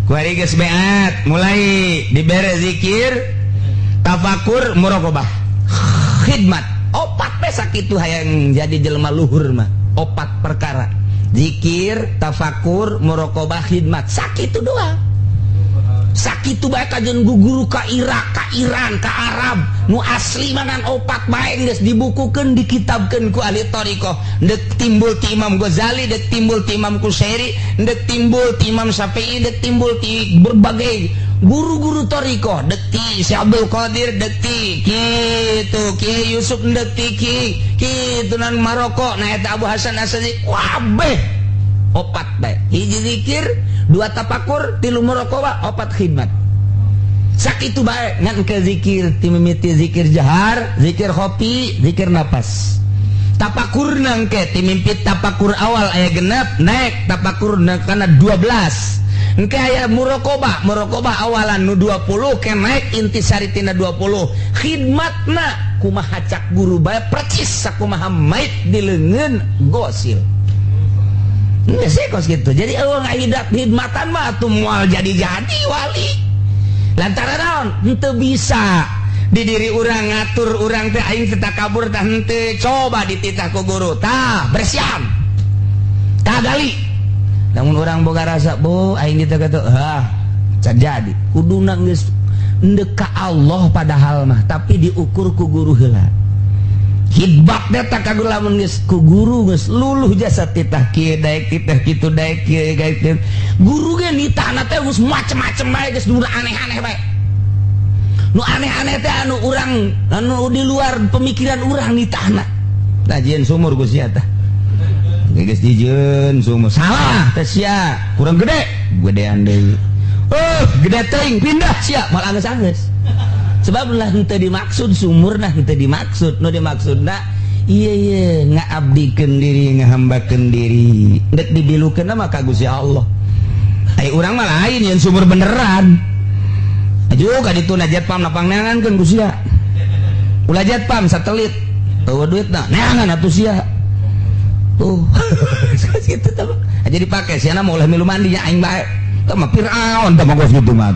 Kuari geus beat, mulai dibere zikir, tafakur, muraqabah, khidmat. Opat we sakitu hayang jadi jelema luhur mah. Opat perkara. Zikir, tafakur, muraqabah, khidmat. Sakitu doang. Sakitu bae kajen guru ka Irak, ka Iran, ka Arab, nu asli mah ngan opat bae geus dibukukeun, dikitabkeun ku ahli thariqah. Ndek timbul ti Imam Ghazali, ndek timbul ti Imam Kusyairi, ndek timbul ti Imam Syafi'i, ndek timbul ti berbagai guru-guru thariqah, dek ti Syekh Abdul Qadir, dek ti kitu Kiai Yusuf, ndek ti ki kitu nan Maroko, nah eta Abu Hasan Asy-Syadzili, kabeh opat bae. Hiji zikir, dua tapakur, tilu muraqabah, opat khidmat. Sakitu bae ngan ke zikir ti mimiti zikir jahar, zikir khofi, zikir napas. Tapakur nangke ti mimpi tapakur awal aya genep, naik tapakur kana 12. Engke aya muraqabah, muraqabah awalan nu 20 ke naik intisari tina 20. Khidmatna kumaha cak guru bae percis sakumaha mait di leungeun gosil. Nggak sih kos gitu. Jadi eueuh ngahidat khidmatan mah atuh moal jadi-jadi wali. Lantaran naon? Henteu bisa di diri urang ngatur urang teh aing teh takabur tah henteu, coba dititah ku guru. Tah, bersiap. Tah gali. Lamun urang boga rasa, bu aing diteh kitu, hah, can jadi. Kuduna geus endek ka Allah padahal mah, tapi diukur ku guru heula. Hidbak data ka guru lamun geus ku guru geus luluh jasa titah kieu daek titah kitu daek kieu daek kieu. Guru ge nitahna teh geus macem-macem bae, geus nu aneh-aneh bae. Nu aneh-aneh teh anu urang anu di luar pemikiran urang nitahna. Tah jieun sumur geus sia tah. Geus dijieun sumur. Salah teh sia, kurang gede, gedean deui. Oh, gede teuing pindah sia, moal anggeus-anggeus. Sebab lah henteu dimaksud sumur, nah henteu dimaksud, nu dimaksudna iya iya ngaabdikeun diri, ngahambakeun diri. Ndek dibilukeun mah ka Gusti Allah. Ai urang mah lain yeun sumur beneran. Aju ka ditu na jet pam napang neangankeun ku sia. Ulah jet pam satelit. Eueuh duitna neangan atuh sia. Tuh. Kitu tah. Aja dipake sia mah ulah milu mandi nya aing bae. Tah mah Firaun tah mah kos kitu mah.